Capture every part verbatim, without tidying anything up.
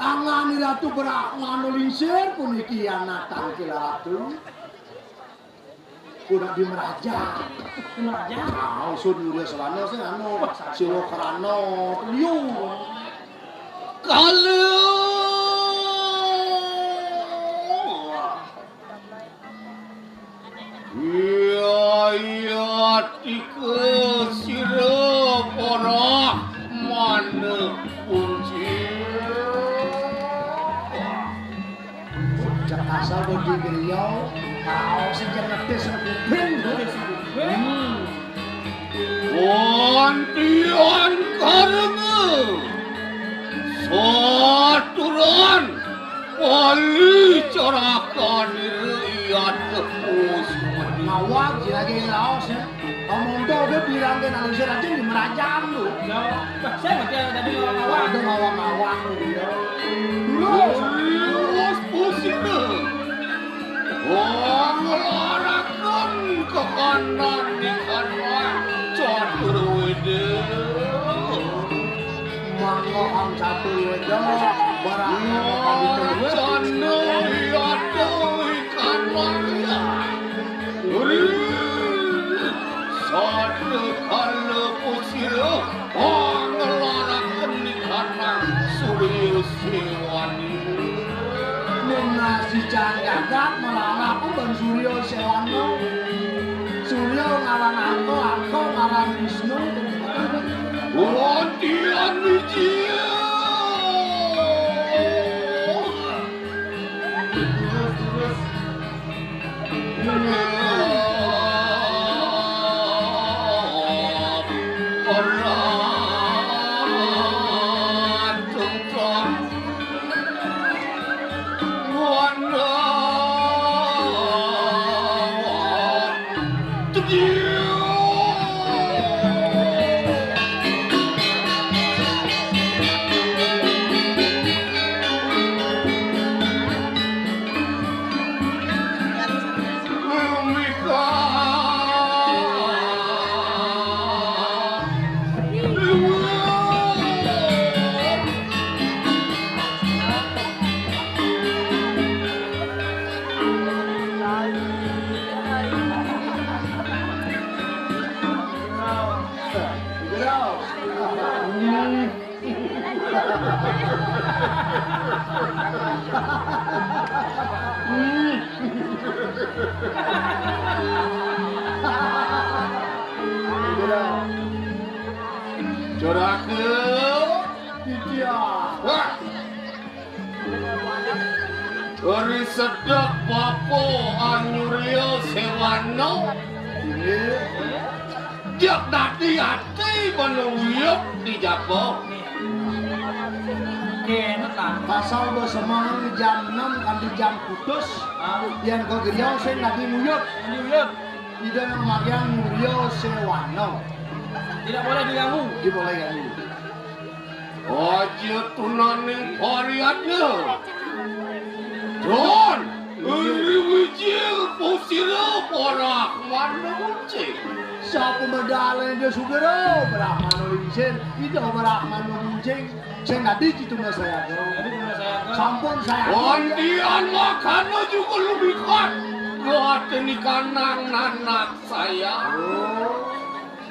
Angan Ratu Brahmana Lingsir puniki anatan kila Ratu. Kudu dimeraja. Dimeraja? Nah, usun Surya Sewana sing anu, Siwa Krana, liu. Kalu. Iya, iya, tika sira para manuk kunci. Cek asal bodi griya, kaos sing ngetis kuping. Hmm. Wantian karma. Saturan. Wali carakan ira iya tepus. Ngawag, sira lagi laos ya. Kamu tuh udah bilang ke Indonesia aja di Merajang tuh. Ya, bah, saya ngerti ada tadi ngawag-ngawag. Ada ngawag-ngawag tuh dia. Terus, terus pusing tuh. Wong nglaraken kekanan ikan catur wede. Mangga ang catur wede, barang canda yata ikan maya. Ri, sadekala pusira. Panglaraken di kanang Surya Sewani. Nunas di jagat malalap ban Surya Sewana. Surya ngaran Arka, Arka ngaran Wisnu. Wantian biji. Curaka. Iya. Wah. Ri sedek bapa anyurya Sewana. Inggih. Jek dadi ati ban uyup di jaba. Kéné ta. Pasal ba semeng jam enam kanti jam putus. Ah. Yén ka griya sing dadi nguyup. Dadi nguyup. Ida nang margiang Surya Sewana. Tidak boleh diganggu. Tidak boleh ganggu. Aja tunaning pariatna. Don, ri wijil pusira Brahmana Muncing. Sapa medal Ida Sugera, Brahmana Lingsir, Ida Brahmana Muncing. Sing dadi cituna sayaga. Dadi cituna sayaga. Sampun sayaga. Wantian makana juga lumikat. Gawateni kanang nanak saya. Oh.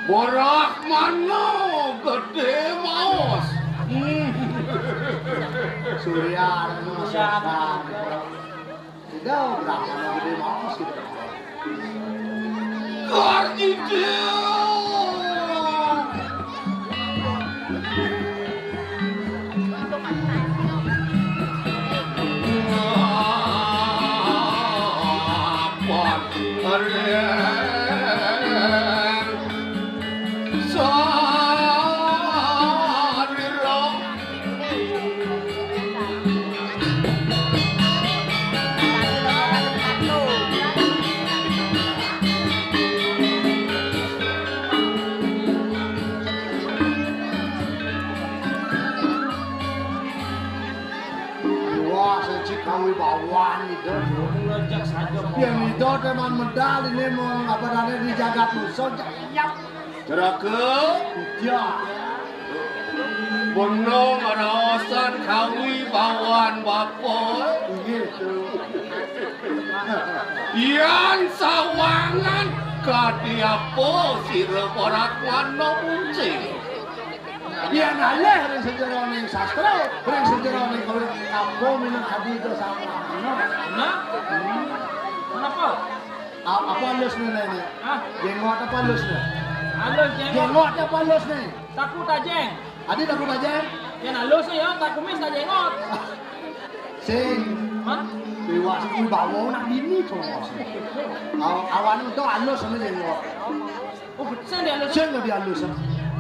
Brahmana gedé maos. Hmm. Surya anu masokan. Tidak, Brahmana gedé maos gitu. Karjidil. Wah, sing kawibawan Ida. Yén Ida teman medal ini mau apa namanya di jagat nusa, jayap. Juragan. Iya. Ana ngraosan kawibawan bapa. Inggih, Tu. Yan sawangan kadi apa sira para kwana muncing. Yan alih ring sajeroning sastra, ring sajeroning kawi apa minangka adi itu sama. Nah, kenapa? A-, apa alusné, Nék? Hah? Jenggot apa alusné? Alus jenggot. Jenggot apa alusné? Taku tajeng. Adi taku tajeng? Yén alus ya, tak kumis tak jenggot. Sing. Hah? Iwak sing kuwi bawa nak bini to. Aw-, awan itu alus sama jenggot. Oh, sing dia alus. Sing lebih alus.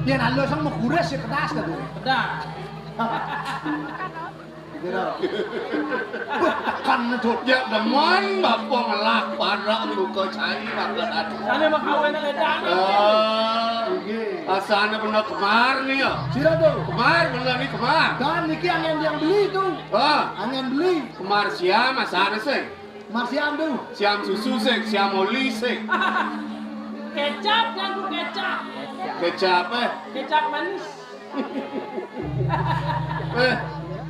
Yén alus sama kuris ya kedas tadi. Kedas. Gitu dah. Wah, tekan tu. Ya, demen bapa ngelah parak buka cai makan ati. Sana mah kawin ada. Ah, inggih. Asana bener Kemar nih ya. Sira tu? Kemar bener nih Kemar. Dan niki angin yang beli tu. Ah, angin beli. Kemar siam asana sih. Kemar siam tu. Siam susu sih, siam oli sih. Kecap, jangan kecap. Kecap eh. Kecap manis. Eh,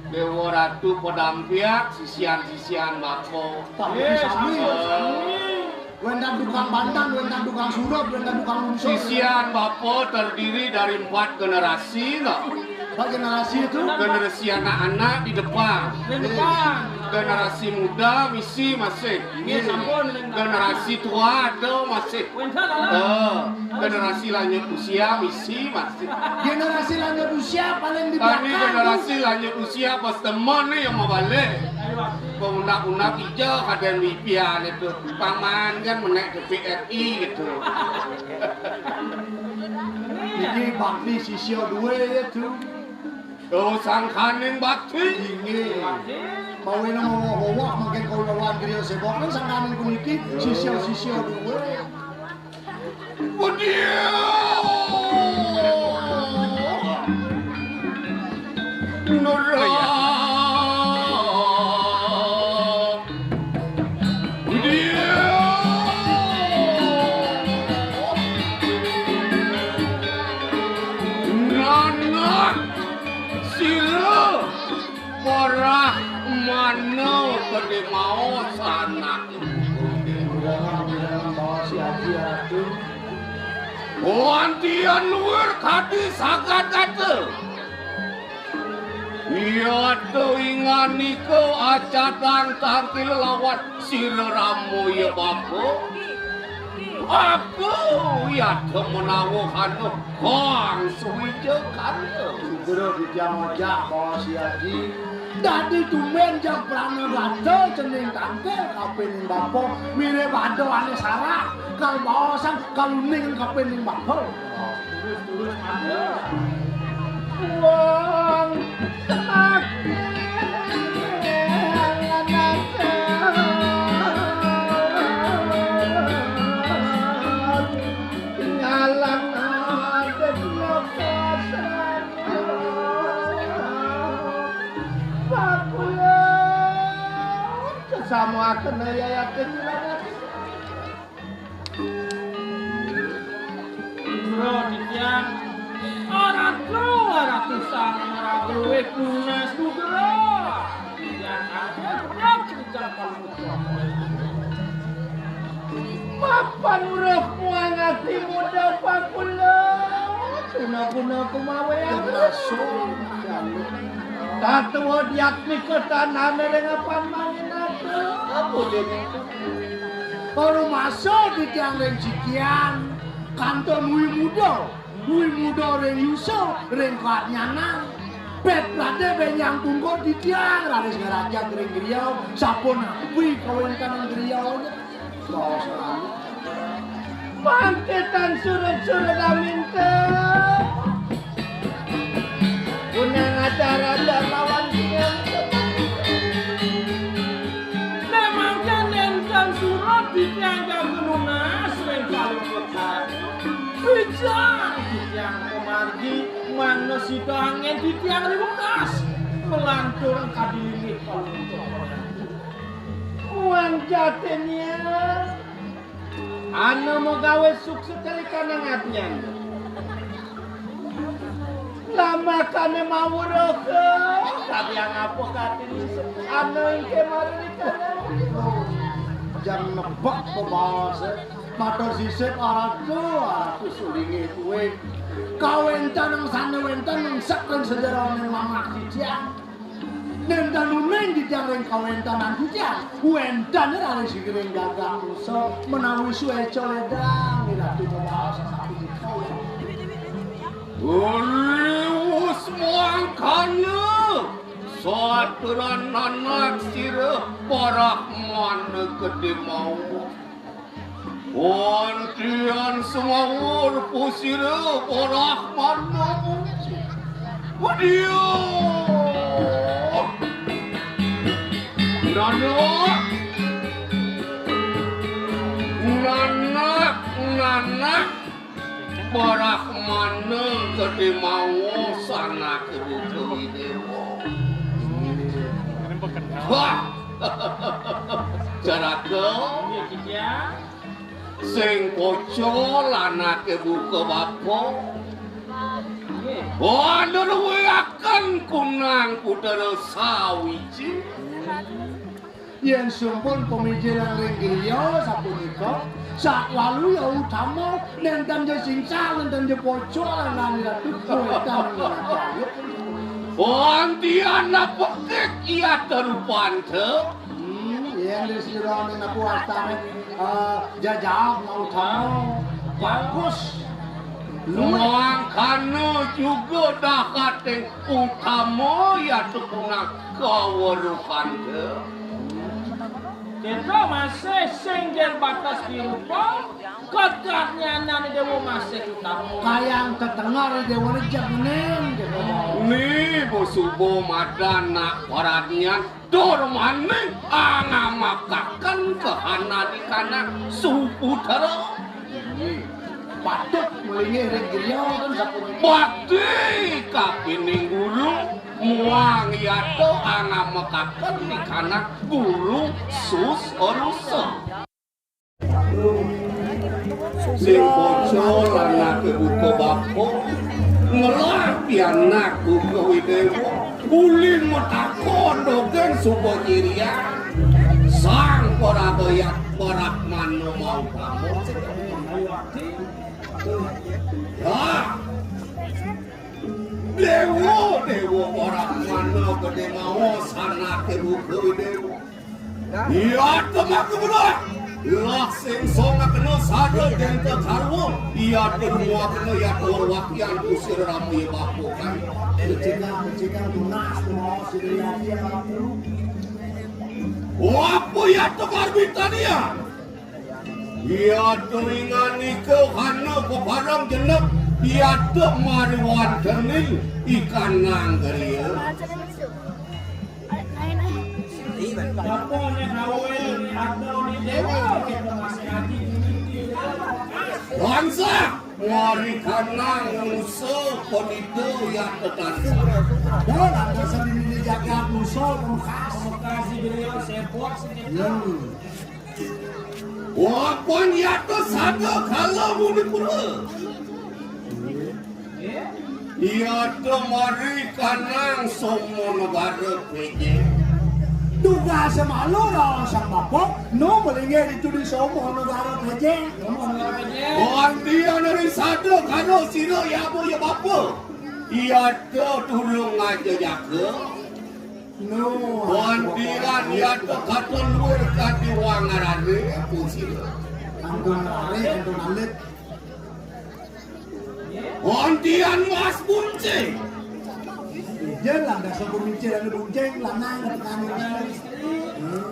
Déwa Ratu Pedampiak, sisian-sisian bapa. Sami, eh, sami, sami. Wénten tukang bandan, wénten tukang surup, wénten tukang unsur. Sisian bapa terdiri dari empat generasi, no. Empat generasi itu? Generasi anak-anak di depan. Di depan. Generasi muda misi masih. Nggih, sampun. Generasi tua ada masih. Wénten, eh, generasi lanjut usia misi masih. Generasi lanjut usia paling di belakang. Tadi generasi lanjut usia pas temen nih yang mau balik. Pengunak-unak hijau kadang wipian itu. Paman kan menek ke P R I gitu. Iki bakti sisya duwe ya, Tu. Oh, sangkaning bakti. Inggih. Mawéna mawa-mawa mangkin kula lawan griya sébok nang sangkaning puniki sisya-sisya duwe. Pundi? Nurah. Pundi? Nanak sira. Parah mana gedé maos anak. Mudangan, mudangan bawa si Aji Ratu. Wantian luwir kadi sagat kata. Iya to inganika acatang tangkil lawan sira Rama ya bapa. Aku yata menawa kana kang suwija kana. Sugro titiang ojak bawa si Aji. Dadi tumbén jag pranagata cening tangkil kapining bapa mirib ada ané sarah kal baosang kaluning kapining bapa. Wong akeh ngalang adat lokasan. Pakula sesama kena yayatin. Indra titiang aratu aratusan ora luwih lunas nugra. Titiang atur berat titiang panutup. Mapan uruh muang ati muda pakula. Guna-guna kumawe. Tatuwa diatmika tanane ring apan mangin ati. Apa dene? Parumasa titiang ring cikian, kantun Wi Muda, Wi Muda ring yusa, ring karnyanan. Pet prade benjang tungkul titiang, raris ngrajag ring griya, sapunapi kawéntenan griyane. Baos lali. Mangkitan surut-surut aminta. Punang acara lawan singang. Memangkan énten surat titiang kanggo nunas ring kalungkutan. Wijang titiang pamargi, mangda sida anggén titiang riwukas. Melantur kadi linggih kalungkutan. Wan jatiné. Ana magawé sukses kali kanang adnyan. Lamakane mawuruh, kabiang apa katini? Ana engke marikane. Jang nebak bebaos. Matur sisip aratu, aratu sulinge kuwe. Kawentan sane wenten nengsek ring sejerone mamak titiang. Nenten uning titiang ring kawentanan titiang. Wenten raris ring gagak musa menawi sueca ledang, Ratu bebaos sapunika. Riwus mangkana saturan anak sira parahmana gede mau. Antian semawur pusira parahmana. Wadio. Nanak. Nanak, nanak. Parahmana gede mau sanake Buta Widewa. Wah. Jaraga. Sing poco lanake buka bapa. Wanda luwiaken kunang putra sawiji. Yen sampun pamijilan ring griya sapunika, satwalu ya utama, nenten ja singsa, nenten ja poco, lan ratu kawetan ngenakayuk. Antian napekik iya terupanta. Hmm, yen di sira ning aku wastane, eh, jajal mau utama. Bagus. Luwih. Mangkana juga dahating utama ya tukunang kaweruhanta. Kita masih singgir batas dirupa, kekarnyanan Dewa masih utama. Kayang tetengar Dewa rejek ning, gitu. Ni, bo suba madan nak paradnyan, tur maning angamakaken kahanadikanan suputara. Patut malinggih ring griya, kan sapunika. Bakti kapining guru, muang yata angamakaken dikanan guru sus arusa. Sing poco lanake buka bapa, ngelah pianak buka widewa, uli matakon dogén suba nyirian. Sang parabayat parahmana mau kamu. Ya. Dewa, dewa parahmana gede mawa sanake buka widewa. Iya, temaka belah. Lah sing songakna sada denta karwa. Iya, temaka kena ya kawarwakian kusir rama ya bapa kan. Becikang, becikang tunas, tunas, sida ya, ya, bapa. Apa ya temar bitania? Iya, tuingan ika hana peparang jenek. Iya, temar wantenin ikan nanggeria. Bangsa, warikanang musa ponito ya tetansa. Ada lantasan ini jagat musa pemekas. Pemekas di beliau sepot. Hmm. Wapan yata sada kala munipura. Yata mari kanang Soma Negara P J. Tugas semalu raos sang bapa, nu malinggih ditu di Soma Negara P J. Antian ri sada kala sira ya bu ya bapa. Yata tulung aja jaga. No. Bontiran yata katon luwih kadi wang arane pusira. Kantun lare, kantun alit. Bontiran mas buncing. Yen lantas aku mincir anu buncing, lanang ketekan istri. Hmm.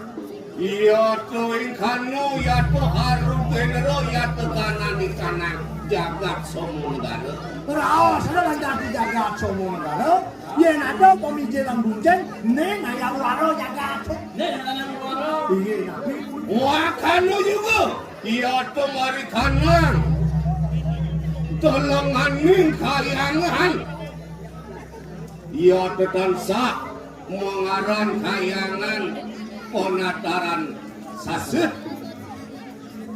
Iya, tuing kanu, ya tu haru genero, ya tu kanan di kanan jagat Soma Negara. Raos, ada lantas di jagat Soma Negara. Yen ada pamijilan bunceng, ning ayam waro jagat. Ning ayam waro. Iya, tapi. Wah, kanu juga. Iya, tu mari kanan. Telenganing kayangan. Iya, tetansah mengaran kayangan penataran sasih.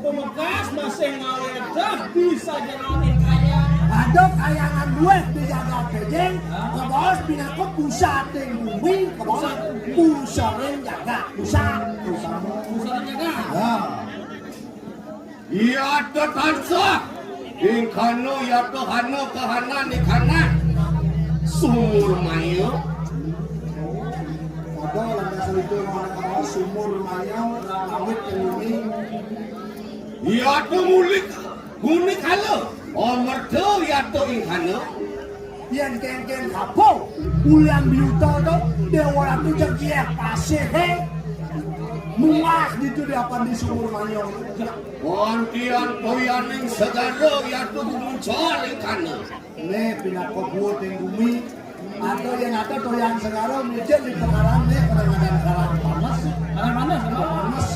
Pemekas masih ngawedah bisa jalanin kaya. Dok kayangan luwih di jagat Bejeng, kabaos pinaka pusating bumi, kabaos pusaring jagat, pusat, pusat. Pusat jagat. Ya. Yata tansah ingkana yata hana kahana nikana sumur maya. Pada lantas itu mana kabaos sumur maya, awit ke bumi. Yata mulik, mulik hala, amerta yata ingkana. Yén kénkén kapo, ulian biuta to, Déwa Ratu jeg yéh pasihé. Munggah ditu di apan di sumur maya. Antian toyaning segara yata gumuncal ingkana. Né pinaka gua ting bumi. Ada yén ada toyan segara mujud di pekaran né kadang-kadang karang panas. Karang panas, apa? Panas.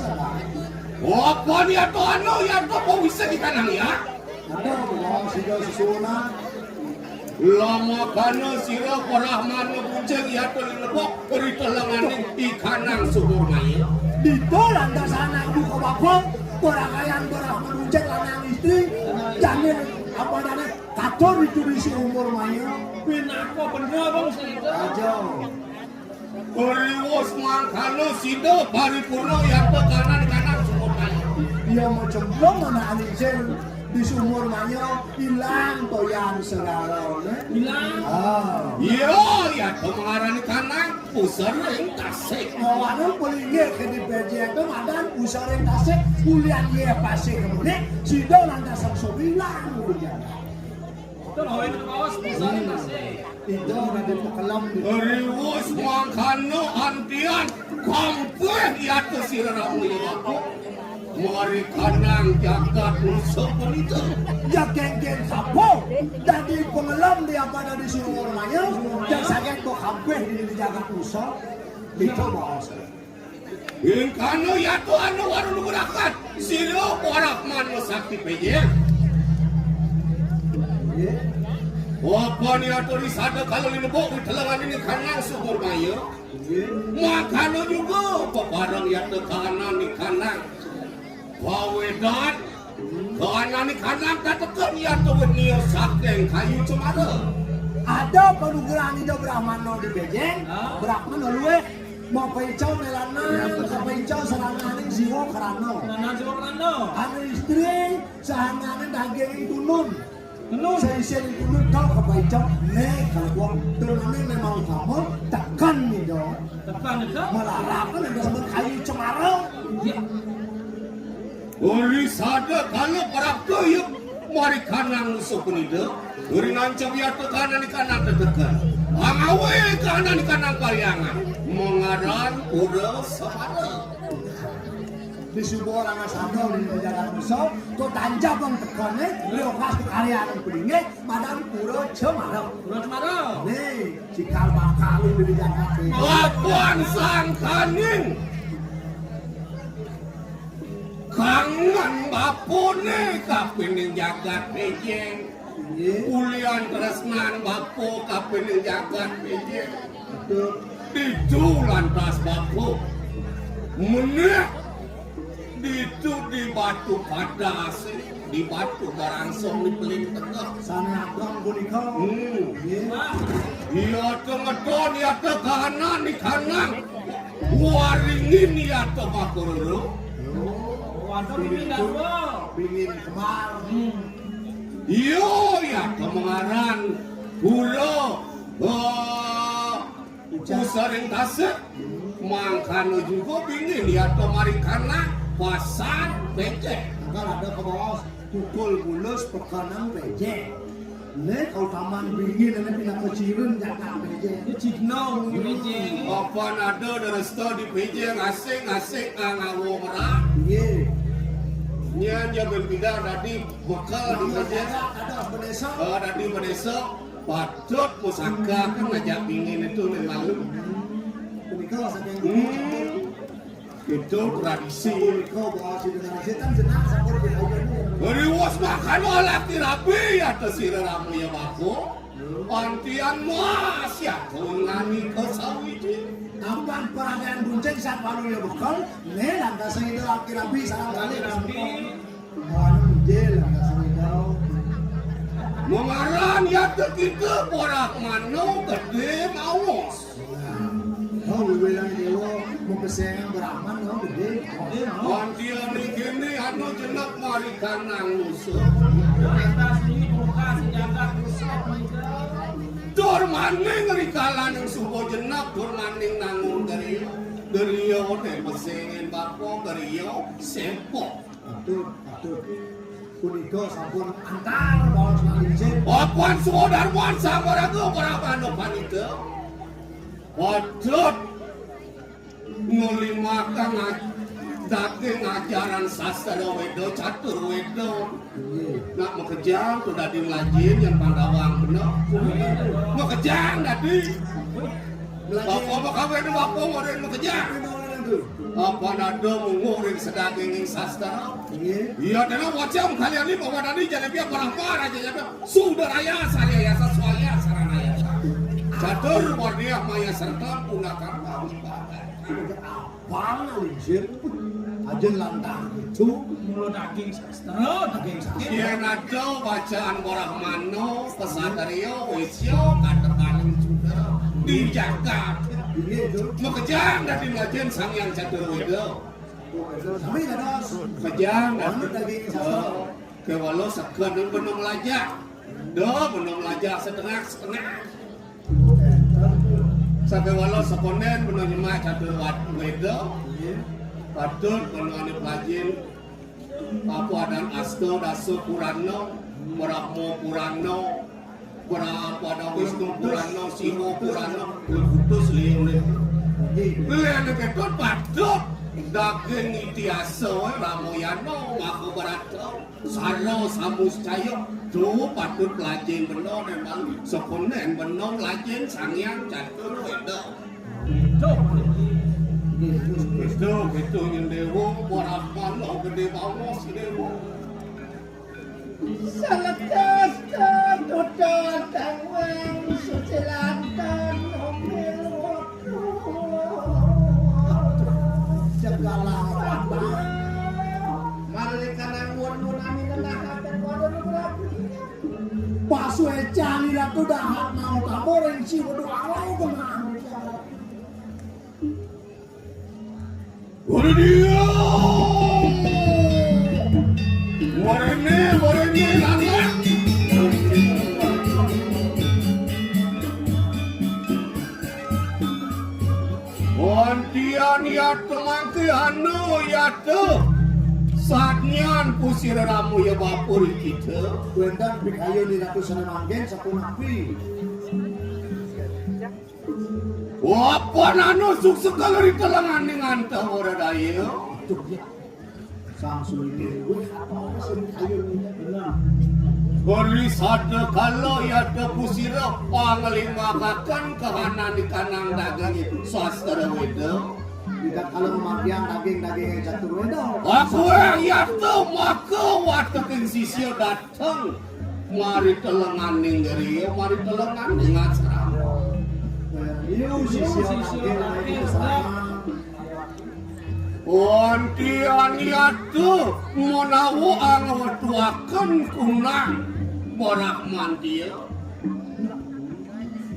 Apa ni atau anu yata pawisik di kanang ya? Ada wong sida susunan. Lamakana sira parahmana buncing yata linebok ritelenganing ikanang sumur maya. Dito lantas anak buka babong, parakayan parahmana buncing lanang istri, janin apa dane katur itu di sumur maya. Pinaka bener, Bang, cerita. Aja. Riwus mangkana sida paripurna yata kanan-kanan sumur maya. Iya macemplung anak alicin di sumur maya, ilang toyan segarane. Ilang. Ah. Iya, yata mangarani kanang pusaring tasik. Mawanan pelinggih ke di Bejeng itu madan pusaring tasik, kulian iya pasih kemudian, sida lantas langsung ilang. Betul, oh, ini kaos pusaring tasik. Ida ora dipekelem. Riwus mangkana antian kampih yata sira ramu ya Bapa. Mari kanang jagat nusa punika. Ya kénkén kapo dadi pengelem di apa dadi sumur maya, dan saking kok kampih di, di jagat nusa. Nika baos. Ingkana yata anu waru nugrakan, sira parahmana sakti Bejeng. Apa ni atur isada kala linebok di telengan ini kanang sumur maya. Makana juga peparang yata kanan di kanang. Pawedan, kanan di kanang katekan yata wenia saking kayu cemara. Ada panugrahan Ida Brahmana di Bejeng, Brahmana luwih. Mapaincau melanan, kapaincau sarananing jiwa karana. Sarananing jiwa karana. Anu istri, sahananing daging tunun. Tunun. Saisin tunun tau kapaincau, né kalebur. Tunane memang utama, tekan nih dong. Tekan itu. Malarapkan ada sebut kayu cemara. Iya. Uli sada kala prapta ya mari kanang nusa punida, uli nancep yata kanan di kanang teteken. Angawe kanan di kanang pariangan. Mengaran pura semara. Di subuh orang asana di jalan nusa, to tancap bang tekane, di okas karyawan pelinggih, madan pura cemara. Pura cemara. Nih, cikal bakal di jalan. Lawan sangkaning. Kangen bapane kapining jagat Bejeng. Nggih. Ulian tresnan bapa kapining jagat Bejeng. Betul. Ditu lantas bapa. Meneh ditu di batu padas, di batu barangsong di pelin tengah. Sane ageng punika. Hmm. Nggih. Iya tengeton, iya tekanan di kanang. Waringin yata makororo. Waduh, ini ndak gua. Bingin kemar. Hmm. Iyo, yata mengaran pura, eh, pusaring tasik. Mangkana juga bingin yata marikana pasar becek. Angkal ada ke bawah. Tukul bulus pekanang becek. Né kautaman bingin né pinaka cirin jagat becek. Ini cigna becek. Apan ada darasta di Bejeng asing-asing angawa merak. Nggih. Nyan ja ben pindah dadi bekal di Bejeng. Ada bendesa. Oh, dadi bendesa. Patut pusaka kan ngajak bingin itu né malu. Punika saking Hmm. Itu tradisi. Kau bawa si dengan setan senang sampun diajar. Riwus makana laki rabi atas sira ramu ya bapa. Pantian mas ya tungani ke sawiji. Amban peragaan bunceng sak palu ya bekal. Né lantas sing itu laki rabi sareng kali. Anu jil lantas sing itu. Mangaran yata kita Brahmana gedé maos. Oh, wiwidan dewa mapeseng Brahman, oh, gedé. Pantian iki né anu jenek mari kanang musuh. Tur maning rikalaning suba jenek, tur maning nangun geriya. Geriya né pesengin bapa, geriya sempok. Aduh, aduh. Punika sampun antar baos nalingsin. Papan swadarman samaraga para pandu panita. Aduh. Ngulimakang aj-, daging ajaran sastra Weda, catur Weda. Nak makejang to dadi mlajin yang Pandawang bener. Makejang dadi. Bapa makawin bapa ngoden makejang. Apa nada mungguh ring sedaging ing sastra? Iya, dana wacam kalian ni bawa dadi jane pia parang parang aja nyata. Sudaraya sariyaya saswaya saranaya. Catur wardiah maya serta punakan. Pang lingsir. Aja lantang itu. Mula daging sastra, daging sastra. Yen ada bacaan Brahmana, Ksatria, Waisya, katepaning juga di jagat. Inggih, itu. Makejang dadi mlajin Sang Hyang Catur Weda. Sami dados. Makejang dadi. Manut daging sastra. Kewala seked benung lajak. Do benung lajak setengah-setengah. Sakewala sekonden benung nyemak catur wat-, Weda. Patut benung ane pelajin. Apa adan asta dasa Purana, Brahma Purana, Pra-, pada Wisnu Purana, Siwa Purana, putus liu ne. Liane keton patut daging itiasa, Ramayana, Mahabharata. Sara samuscaya, do patut lajeng bena, dan malu sekonden bena lajeng Sang Hyang Catur Weda. Itu, itu nyen dewa, Brahmana gedé banget si dewa. Salekas katututan wang sucilantan omil waktu. Jagalang rata. Malikanang wonu nami nenahaken wonten Prabu. Pasuecan Ratu dahat mau tabor ing Siwa Dwara kena. Wara dia. Warene, warene, lanak. Wantian yata mangke anu yata. Satnyan pusira ramu ya bapa ri kita. Wénten pikayun Ratu Sena mangkin sapunapi. Wapan anu suksekala ri telenganing antawara daya. Sang Suwini. Beri sada kala yata pusira panglimbakaken kahanan di kanang daging sastra Weda. Kita kala mamargiang daging-daging catur Weda. Aku yata maka wateking sisya dateng. Teng mari telenganing griya, mari telenganing asrama. Iya, sisya mangkin asrama. Wantian yata menawa angwetuaken kunang Brahmantiya.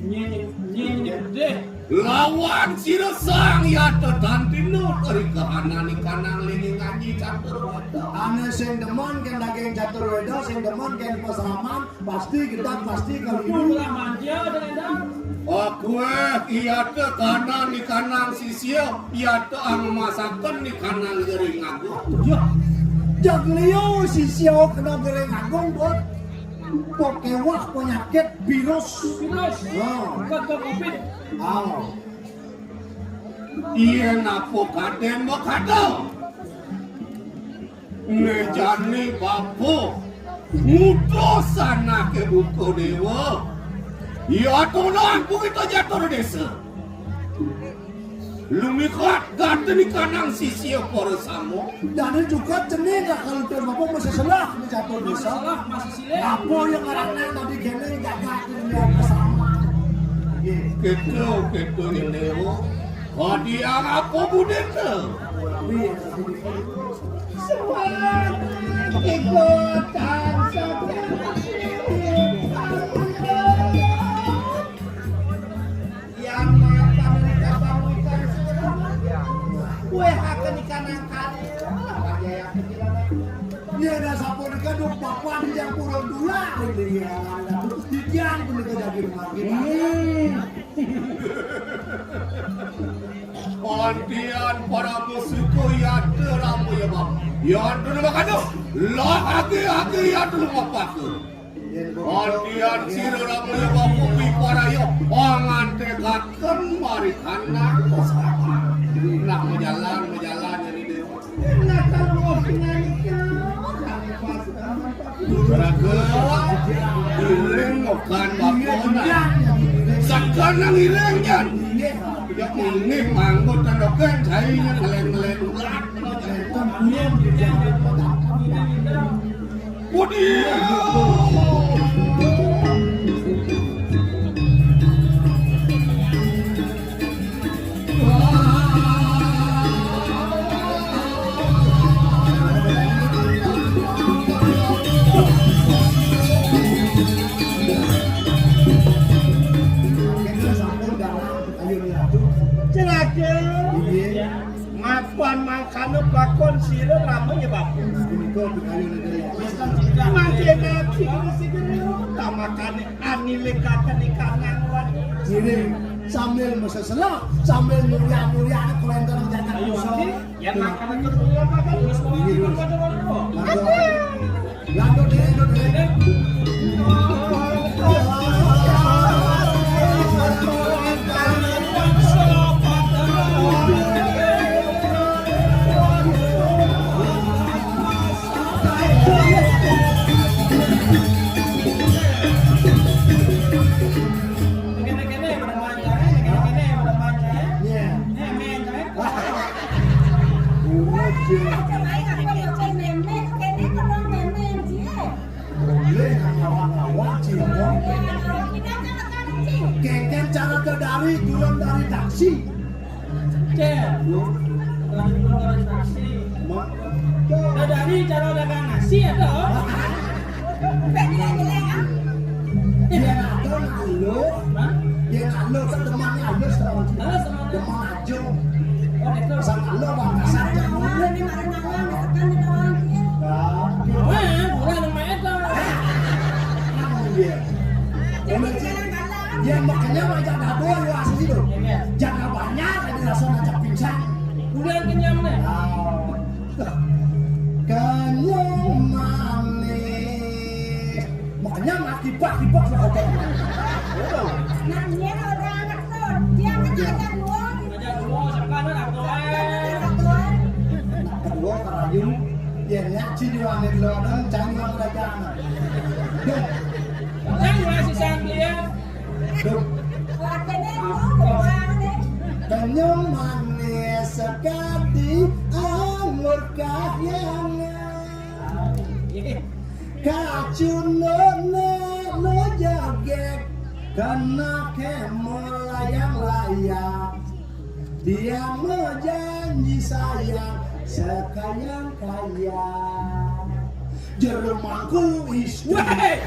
Nyi-, nyi-, nyedih. Lawan sira sang yata tantina ri kahanan ikanang linging aji catur Weda. Ane sing demen kén daging catur Weda, sing demen kén pasraman, pasti gedeg, pasti keliru. Itulah manja, Dendang. Akué yata kahanan ikanang sisya, yata angemasaken ikanang gering agung. Ya. Jag liu sisya kena gering agung, Bot. Pokewah penyakit virus. Virus. Nah. Bukan ke covid. Ah. Yén apa kadén makada. Né jani bapa ngutus anaké buka déwa. Ya aturan kita jatur désa. Lumikat gati ikanang sisya para sama. Dadi juga cening gak kalau tuan bapak masih salah di catur désa. Salah, masih silih. Apa yang ngarang dadi gini gak gak ini sama. Gitu, gitu ini. Kadiang apa budita? Suwati kota sakyang Wéh, akan ikan nangkal. Yén sapunika duk bapak di jam pura dula, ini ya. Titiang punika daging mangkit. Hmm. Antian para musiko yata rama ya bab. Yan tunu makado. Lah agi-agi yan tunu mapaka. Antian sira rama ya bab kuwi paraya. Angantekaken mari kanang. Nah, majalan, majalan, jadi deh. Raga, iring mokan bakon. Sakana ngiring, Jan. Ya, ini manggut tandokan, saya ngeleng-ngeleng ulat. Budi. Celaka. Mapan mangkana bakon sira rama ya bapa. Mangke nabi kena sigera tamakane anile kakane kanang wani. Ngiring sambil mesesela, sambil mulia-mulia kolenter jagat musuh. Ya makan terus makan terus. Lanjut, lanjut, lanjut. Boleh ngawang-ngawang, Cing. Kengken cara dari turun dari taksi. Cek. Dari cara dagang nasi ada. Dia ada malu. Dia malu kan temannya halus, teman. Halus sama. Teman aja. Oh, gitu. Sama lo bang kasar jangan. Ini marah-marah, misalkan di bawah. Nah, wah, kurang main tuh. Iya. Yang makanya mah jaga dua lu asli tuh. Jaga banyak ada rasa ngajak pingsan. Udah kenyang deh. Kenyang manis. Makanya mah kipak-kipak lah oke. Nah, ini orang anak tuh. Dia kan ada dua. Ada dua, sekarang ada dua. Ada dua. Kedua kerayu. Ya, ya, ci jual dulu dan cari uang kerajaan. Duh. Kan masih sambil ya. Duh. Kenyang manis sekadi anggur kahyangan. Kacunone lo jagek kena kemo layang-layang. Tiang janji sayang sekayang-kayang. Jero mangku istri. Weh!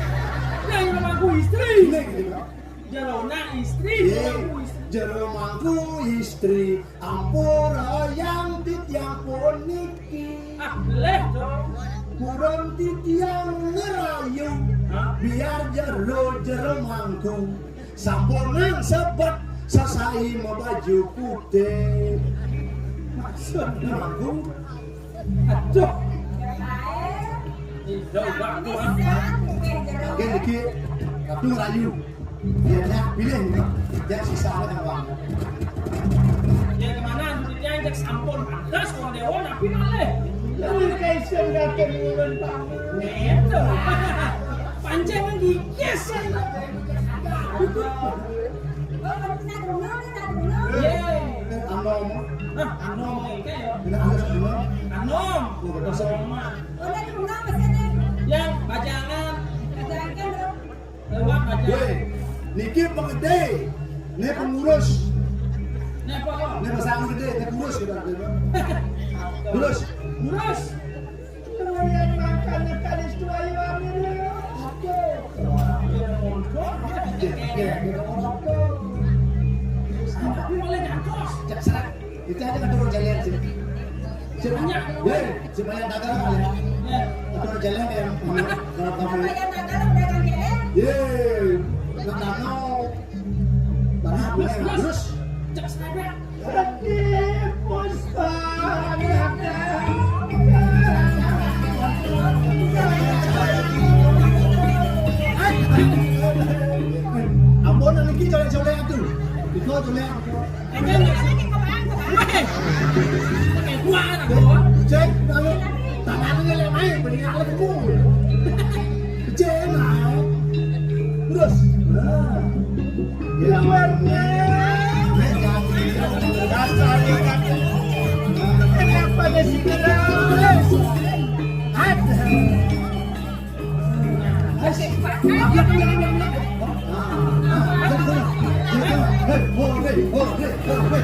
Jero mangku istri. Ini gitu, bro. Jerona istri, iya. Jerona istri. Jero mangku istri, ampura yang titiang puniki. Ah, leh dong. Purun titiang ngerayu, hah? Biar jero, jero mangku. Sampunang sebet sesai mabaju putih. Maksud mangku. Aduh. Jauh banget, Tuhan. Oke, niki. Ratu rayu. Iya, ya, pilih nih. Ya, sisa apa yang bang? Ya, kemana? Duitnya cek sampun. Terus kalau dewa, tapi malah. Lalu kaisang kakek ngulon, Pak. Gitu. Pancen gigis. Iya. Anom. Hah, anom, oke, ya. Ini halus, anom. Anom. Oh, betul. Anom. Udah diundang mesinnya. Yang bajangan. Bajangan, Bro. Lewat aja. Weh, niki pengedé. Ini pengurus. Ini apa, Bang? Ini pasangan gedé, ini pengurus gitu. Pengurus. Pengurus. Yang makan kalis tua ini. Oke. Oke, oke. Boleh jatuh. Cek serak. Itu Ada atur jalan sih. Semuanya. Weh, semuanya dagang ya. Atur jalan yang kalau kamu. Semuanya dagang, dagang jalan. Ye, nggak tahu. Terus, terus. Cek sepeda. Sedih, bosan, ada. Ampun, niki colek-colek atuh. Iko colek. Cek, kalau tangannya lek main, beli alat pun. Cek, nah. Terus, nah. Luar biasa. Dasar ikan. Kenapa ada si keras? Ada. Asik. Hore, hore, hore, hore.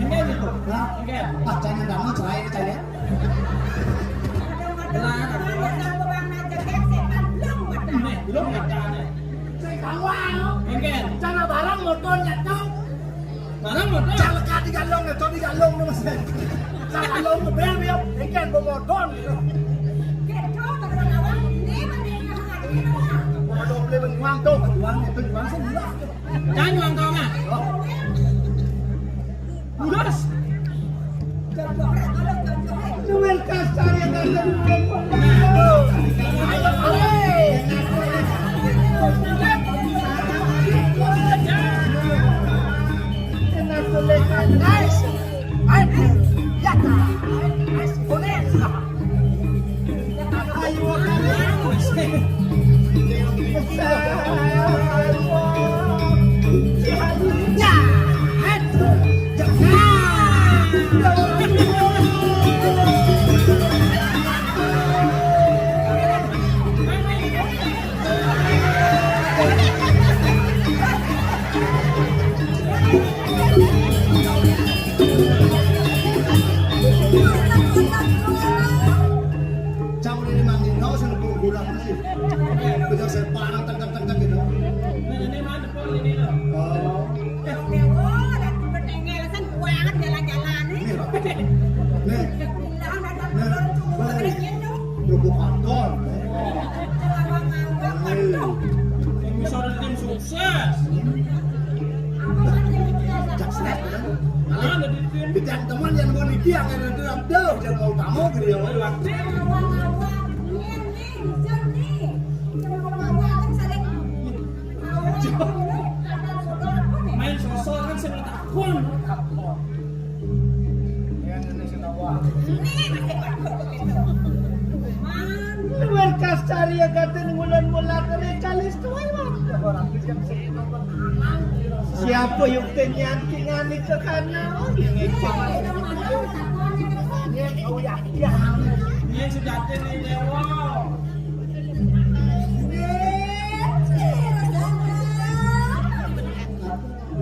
Ini gitu. Hah? Oke. Ah, jangan kamu cerai, cerai. Belum, belum. Sing kawal. Engken. Cara barang motor nyatu. Barang motor. Cara ka digalong, nyatu digalong, Mas. Cara galong ngebel, ya. Engken, bawa motor. Bawa doble, beli uang tuh. Uang itu, uang sih, enggak. Jangan uang kau, Mak. Oh. Terus. Luwih kasar ya, kasar. Guys, ayo, ya, guys, boleh. Cang udah dimandiin, kau sih lebur gula sih. Bisa saya parang, tek, tek, tek, tek, gitu. Ini mana, Pol, ini, loh? Oh. Dewa, ada pertengkar, san buangan jalan-jalan, nih. Nih, Pak. Nih. Nih. Provokator. Yang bisa ada tim sukses. Malah ada di tim. Di tim teman yang gua niki yang ada di tim tuh, jangan mau tamu gitu ya. Main sosok kan saya takut. Luwih kasar ya, kata ngulon mulat dari kalis tuai, Bang. Siapa yuk tenyan kingan itu karena, oh, ini. Ini sejati nih, Dewa.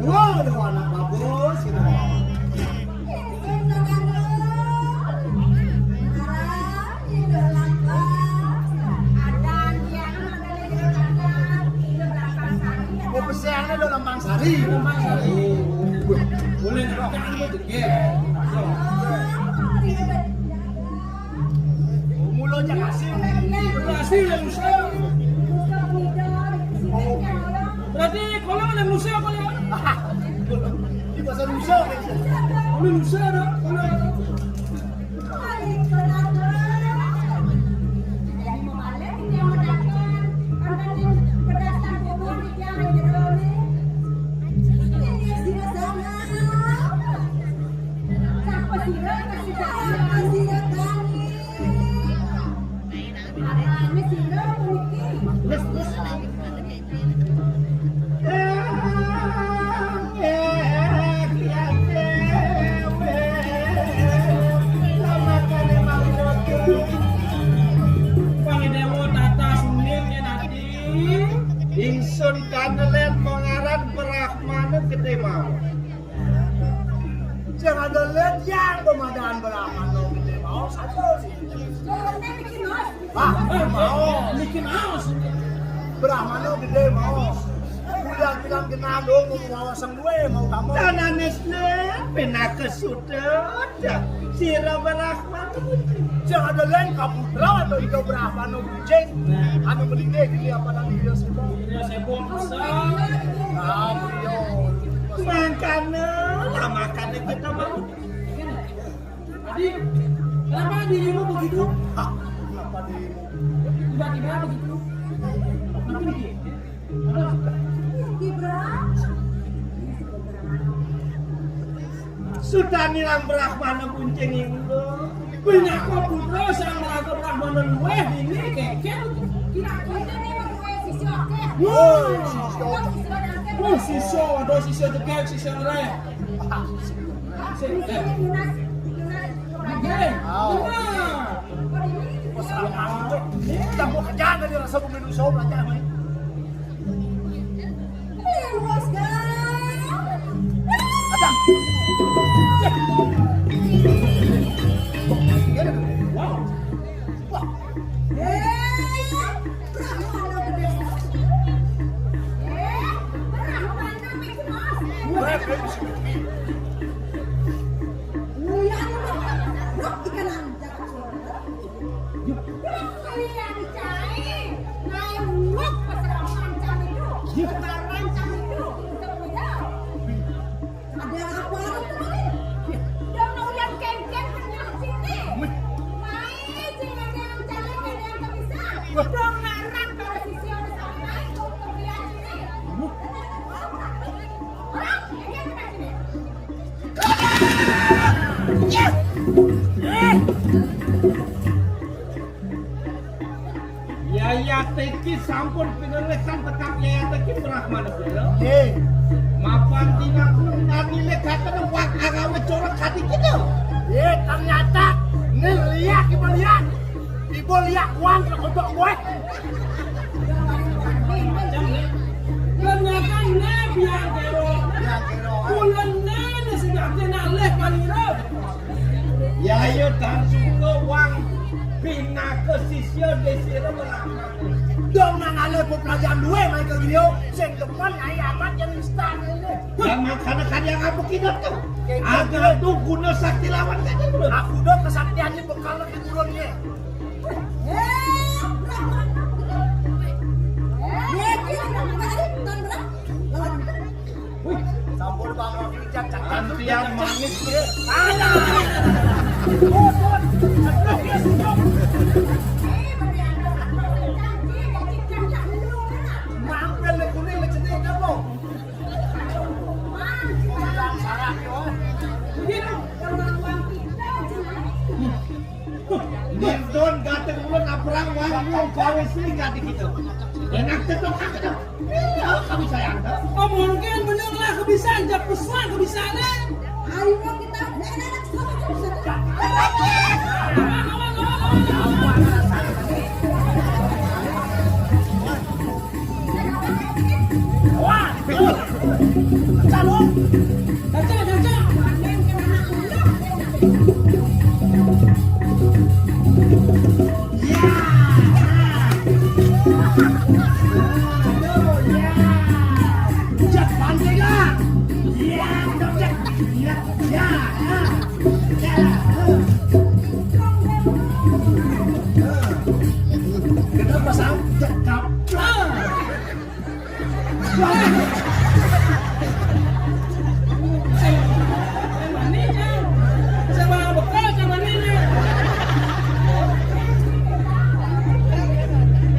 Wah, ada anak bagus gitu. Oh, pesennya lo Lambang Sari. Boleh nggak? Mulanya kasih. Kasih yang usaha. Berarti kalau ada musuh apa ya? Di pasar musuh. Kalau musuh ada, kalau ada. Pangidéwa tata sunding yén ati. Ingsun kanelén mangaran Brahmana Gedé mau. Sing ada lén yang pemadan Brahmana Gedé mau, satu sih. Ah, mau. Mickey Mouse. Brahmana Gedé mau. Bilang genah dong, mau bawa sang duwe, mau kamu. Tananés né, pinaka sudut, sira Brahmana. Sing ada lain kaputra atau Ida Brahmana Buncing. Anu melingih di apa tadi dia sebut? Dia sebut besar. Mangkana, lah mangkana kita mau. Adi, kenapa dirimu begitu? Hah? Kenapa dirimu? Tiba-tiba begitu. Kenapa begitu? Sudah nilang Brahmana Buncing Indo. Pinaka putra sang Raga Brahmana luwih ini keker. Kira-kira ini menduwe sisya akeh. Wah. Wah, sisya, ada sisya jegég, sisya ngeréh. Sing, eh. Nggih. Wah. Wah, serang aku. Kita mau kerjaan dari rasa pemilu show belajar, Mai. Ada. Wow. Ada apa tuh? Dong uyan kéngkén kenyang sini. Mai sing ada yang jalan, ada yang kebisan. Dong ngarang para sisya sampai ke kuliah ini. Orang ini apa sini? Yayat iki sampun pinerisan tekap Yayat iki Brahmana Pura. Nggih. Mapan tinaku nanile gaten wak agawe corok kati kita. Nggih, ternyata nih lihat, ibu lihat. Ibu lihat uang terkotok gue. Ternyata nih biar kero. Biar kero. Bulan nih sudah kena leh paniro. Ya ayo dan suka wang pinaka sisya desira Brahmana. Dong nang ale pelajaran duwe mai ke griya sing demen ai amat yang instan ini. Dan makana karya apa kita tuh? Agak tuh guna sakti lawan kata tuh. Aku dong kesaktiannya bekal ke turunnya. Eh, Brahmana. Eh, Brahmana. Wih, sampun Bang Rofi, jak, jak, jak. Antrian manis. Ada. Mampir le kuning le cenik apa? Nindon gateng ulun abrang wang wong gawe sing gati kita. Enak tetok aku. Iya, kami sayang. Oh, mungkin bener lah kebisan, jak pesan kebisanan. Ayo kita, enak, enak, enak. Wah, betul. Pecah dong. Pecah, pecah. Ya. Aduh, ya. Pecah, pantai, Kak. Ya, pecah. Ya, ya, ya. Ya. Kenapa sampai kaplak?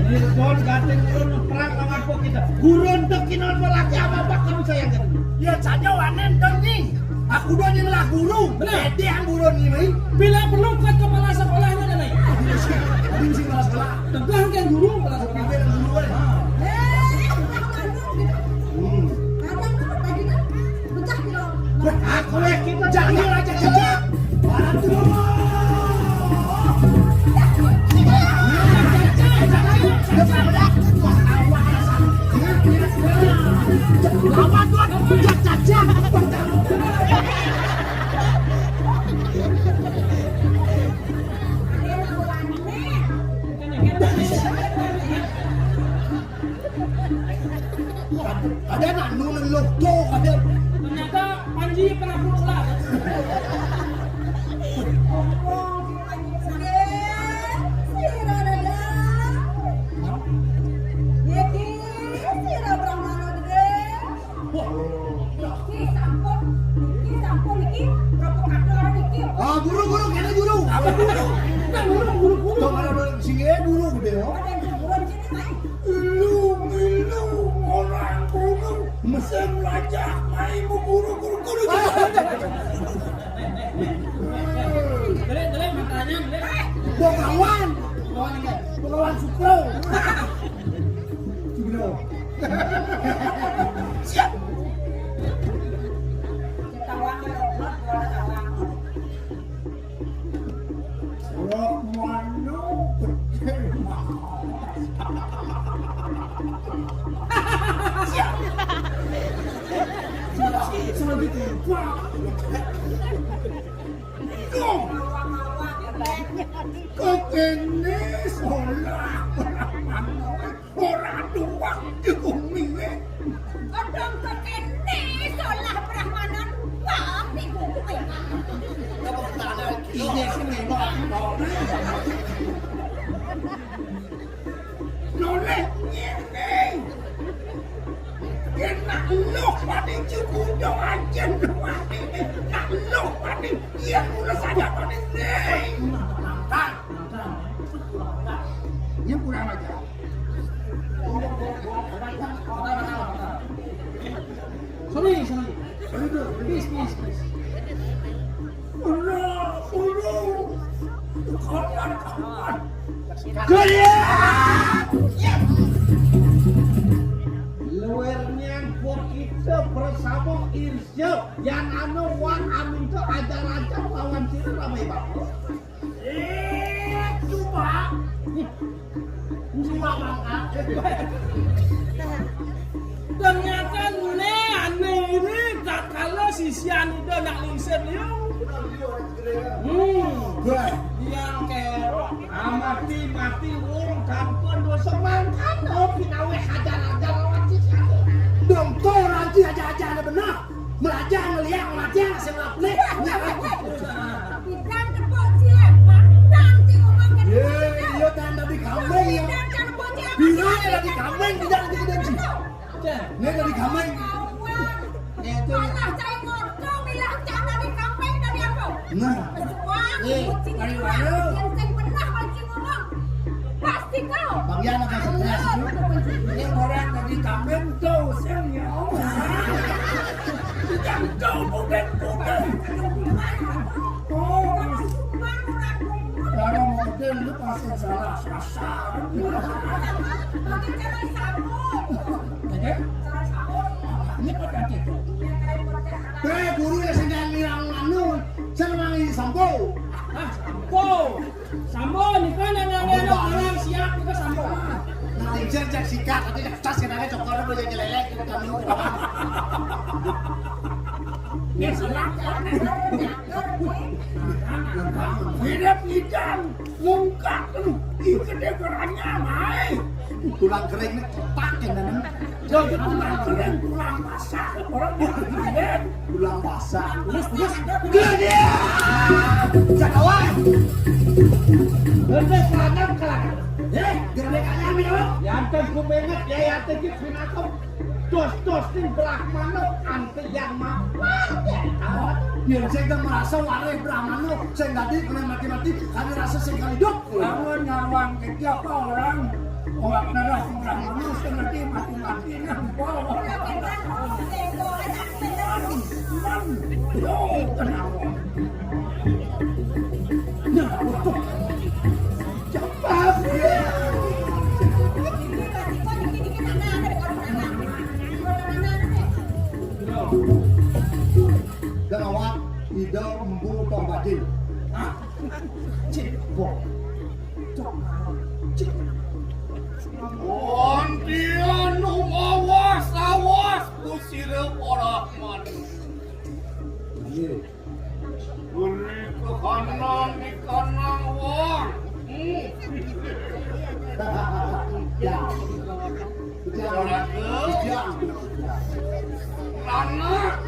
Nilton gating ulun perang lawan kok kita. Gurun tek kinon laki apa-apa kamu sayang kan? Ya saja wanen dong nih. Aku doang yang lah guru. Benar. Dede yang guru nih, Mai. Bila perlu ke kepala sekolahnya, Mai. Ini sih, ini sih kepala sekolah. Tegang kan guru, kepala sekolah. Ini yang guru, kan? Ah. Eh, hmm. Abang tuh tadi kan pecah gitu. Wah, aku yakin jangan aja kerja. Barat tuh. Ada Tuh, tuh, ada. Ternyata Panji penakut ular. Sira Dadang. Niki sira Brahmana Gedé. Wah. Niki sampun, niki sampun, niki provokator niki. Ah, guru, guru, kéné guru. Apa guru? Nah, guru, guru, guru. Tuh, mana ada sing guru gedé, ya. Ada yang guru di sini, Pak. Ilu, ilu, orang gunung, mesin raja, mai mau guru, guru, guru. Jelek, jelek matanya, jelek. Bengawan. Bengawan, enggak. Bengawan Sukro. Sukro. Siap. Ketahuan, kalau belum, kalau ketahuan. Ora mano gedhe. Kok kene solah? Ora tuwak di gumine. Kadang kekene solah Brahmanan, wah, di gumine. Iya sih, memang. Noleh ngene. Yen nak luh paning cukup dong ajen luh paning. Nak luh paning, iya, mulai saja paning. Makan. Ini kurang ajar. Sorry, sorry. Please, please, please. Ulo, ulo. Kawan, kawan. Gaya! Luwirnya kita bersama Irsyad yang anu wan aminto ajar-ajar lawan sira ramai banget. Eh, coba. Coba, Bang. Ternyata ne ane ini gak kalah sisian itu nak lingsir liu. Hmm. Wah. Yang ke amati mati wong kampung dosa mangkan, oh, pinawe hajar-hajar lawan sisian. Dong to nanti aja-aja ada benar. Melajar ngeliat, melajar sing laplek. Bidang tepuk cilik, mantan ti ngomong ke. Ye, iya, kan tadi kambing ya. Bidang tepuk cilik. Bilangnya tadi kambing, tidak, tidak, tidak. Ini tadi kambing. Ini itu. Malah cai ngocok, bilang cai tadi kambing, tadi apa? Nah. Kesuwan, eh, kucing dari itu, mana? Yang sing pernah mancing ngomong. Pasti kau. Bang Yan apa stres? Ini orang tadi kambing tuh, sing ya. Yang tuh, bukan, bukan. Oh, kalau mau gede, lu pasti salah sasaran. Oke? Ini pakai hati. Eh, guru ya sing ngilang anu, sing mangi sampo. Ah, sampo. Sampo nika nang nang nang siap nika sampo. Nah, incer cek sikat, tapi tas kenanya cokor udah nyelelek kita tahu. Ya, silakan. Hidup ikan, mungkak, ih, gede geranya, mai. Tulang kering nih, kotak ya, Nan. Yo, yo, tulang kering, tulang basah. Orang bukan kering. Tulang basah. Terus, terus. Gede. Jakawan. Terus, kelangan, kelangan. Eh, gede kayaknya, ya. Yang tengku banget, ya, yang tengku pinakem. Dos-dos ning Brahmana anti yang mapan. Yen sing merasa wareh Brahmana, sing dadi kena mati-mati, kami rasa sing kali hidup. Lawan nyawang kecil apa orang? Orang darah Brahmana sing dadi mati-mati nang bawah. Yo, kenapa? Nah, waduh. Cepat. Gawat, ida embu tong bajing. Hah? Cik, bo. Cok, cik. Wontian nu mawas-awas kusira ora mati. Iya. Beri kehanan di kanang wong. Hmm. Ya. Ya. Ya. Anak,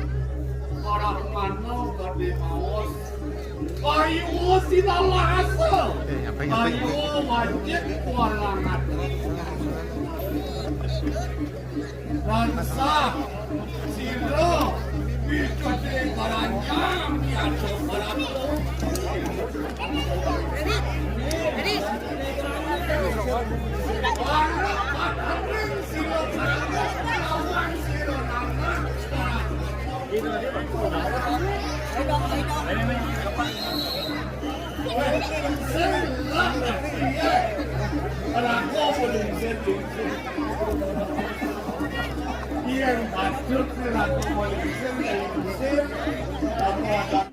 para mano badhe maos. Payu sila lasa. Payu wajib kualang ati. Tansah sira pikede karanyang miaca para Yen patut dilaku polisi, polisi, apa ada